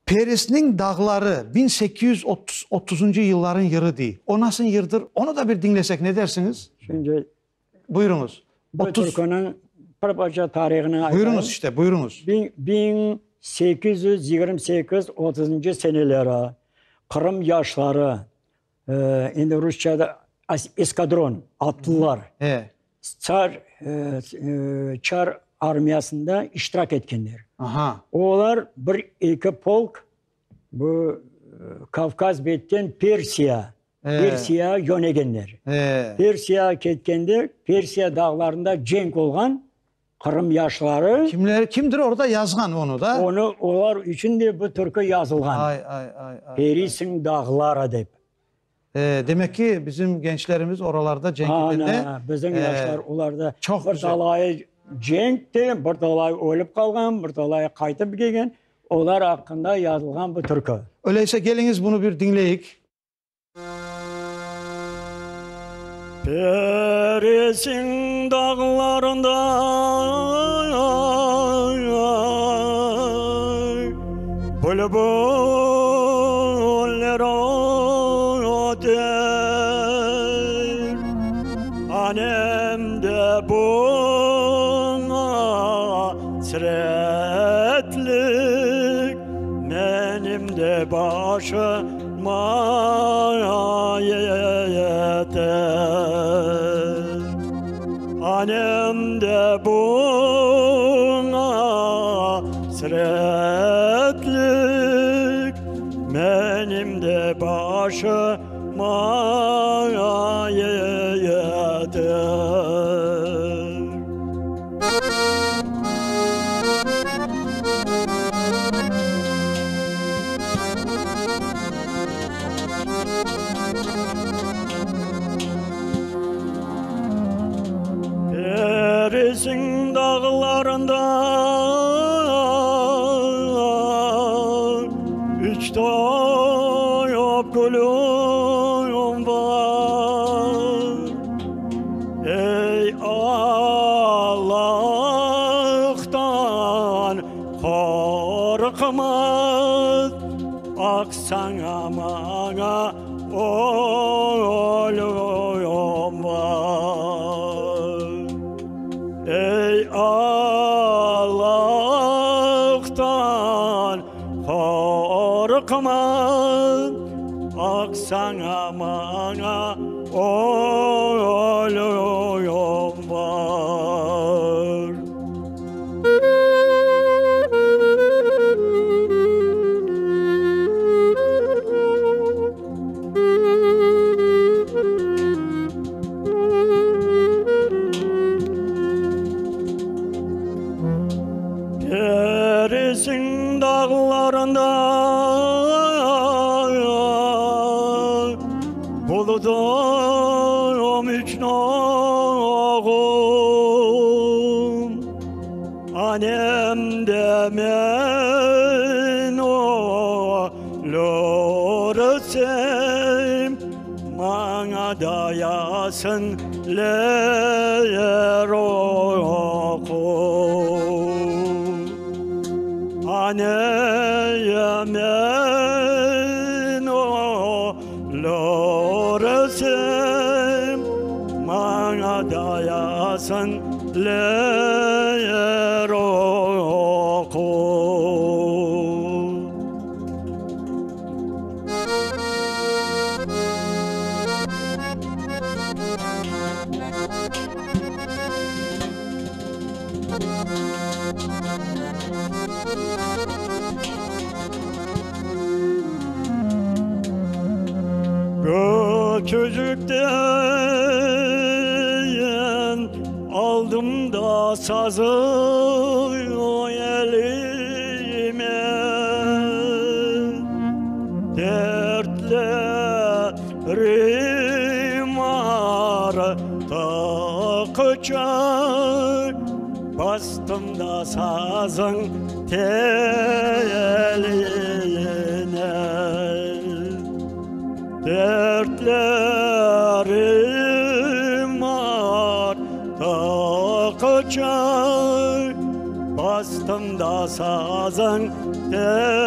Perisniñ dağları, 1830-cı yıllarıñ yırı dey. O nasıl yırdır? Onı da bir diñlesek, ne dersiñiz? Şimdi Buyurıñız. Bu türküniñ bir parça tarihını aytayım. Buyurıñız işte, buyurıñız. 1828 otuzıncı seneleri Qırım yaşları, endi rusçada eskadron, atlılar, tsar, çar armiyasında iştirak etkenler. Olar bir-eki polk bu Kavkaz betten Persiya, Persiyağa yönegenler. Persiyağa ketkende, Persiya dağlarında cenk olğan, Qırım yaşları. Kimler, kimdir orada yazğan onı da? Onı, olar içün de bu türkü yazılğan. Ay, ay, ay, ay. Perisiñ dağları dep. Demek ki, bizim gençlerimiz oralarda cenk etende. Ana, bizim yaşlar olarda. Çoq güzel. Bir talayı cenkte, bir talayı ölip qalğan, bir talayı qaytıp kelgen. Olar aqqında yazılğan bu türkü. Öyleyse keliñiz bunı bir diñleyik. Perisiñ dağlarında bülbüller öter, Anem de buña hasretlik, Menim de başım yeter. Anem de buña hasretlik, Menim de başıma yeter. Perisiñ dağlarında üç top gülüm bar. Ey Allahtan qorqmaz, Aq saña maña ölüm bar. Ey Allahtan qorqma, Aq saña maña ölüm bar. Perisiñ dağlarında Buludum üç noğul, Anem de men ölürsem, Maña dayasın ler oqul. Anem men Lorasem maña dayasın ler oqul. Küçücükten aldım da sazı elime, Dertlerim arttıqça, Bastım da sazıñ teline. Dertlerim arttıqça, Bastım da sazıñ teline.